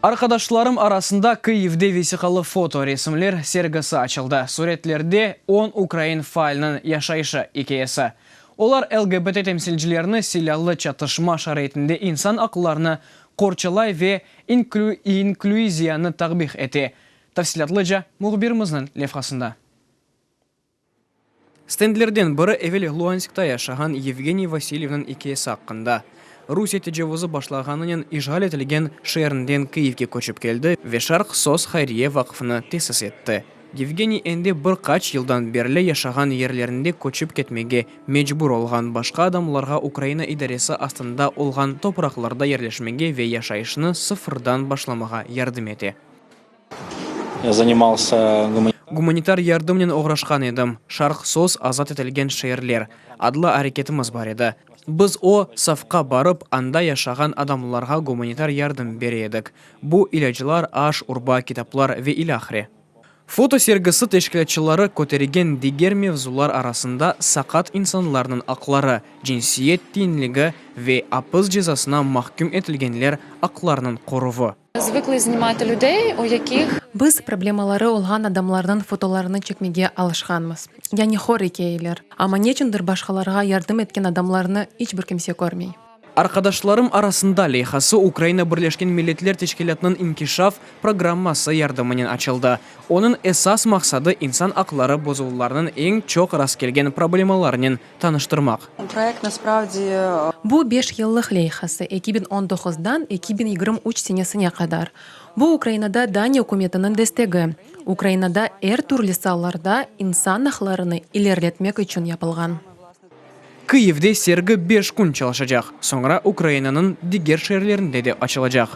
Arqadaşlarım arasında Kıyivde vesiqalı foto resimler sergisi açıldı. Suretlerde on ukrain faaliniñ yaşayışı ikâyesi. Olar LGBT temsilcilerini silâlı çatışma şaraitinde insan aqlarını qorçalay ve inklüziyanı takbih ete. Tafsilâtlıca mühbirimizniñ levhasında. Stendlerden biri evel Luhanskta yaşağan Yevgeniy Vasilyevniñ ikâyesi aqqında. Rusiye tecavuzı başlağanınen işğal etilgen şeerinden Kıyivge köçip keldi ve Şarq sos hayriye vaqfını tesis etti. Yevgeniy endi bir qaç yıldan berli yaşağan yerlerinde köçip ketmege mecbur olğan başqa adamlarğa Ukraina idaresi astında olğan topraqlarda yerleşmege ve yaşayışnı sıfırdan başlamağa yardım ete. Gumanitar yardımnen oğraşqan edim. Şarq sos azat etilgen şeerler adlı areketimiz bar edi. Biz o safqa barıp, anda yaşağan adamlarğa gumanitar yardım bere edik. Bu, ilâclar, aş, urba, kitaplar ve ilâhre. Foto sergisi teşkilâtçıları kötergen diger mevzular arasında saqat insanlarnıñ aqları, cinsiyet teñligi ve apis cezasına mahküm etilgenler aqlarınıñ qoruvı. Biz problemaları olğan adamlarnıñ fotolarını çekmege alışqanmız, yani hor ikâyeler, amma neçündir başqalarğa yardım etken adamlarnı iç bir kimse körmey. Arqadaşlarım arasında leyhası Ukraina Birleşken Milletler Teşkilâtınıñ İnkişaf programması yardımınen açıldı. Onıñ esas maqsadı insan aqları bozuvlarınıñ eñ çoq rastkelgen problemalarınen tanıştırmaq. Bu beş yıllıq leyhası, 2019-dan 2023 senesine qadar. Bu Ukrainada Daniya ükümetiniñ destegi, Ukrainada er türlü saalarda insan aqlarını ilerletmek içün yapılğan. Kıyivde sergi beş kün çalışacaq, soñra Ukrainanıñ diger şeerlerinde de açılacaq.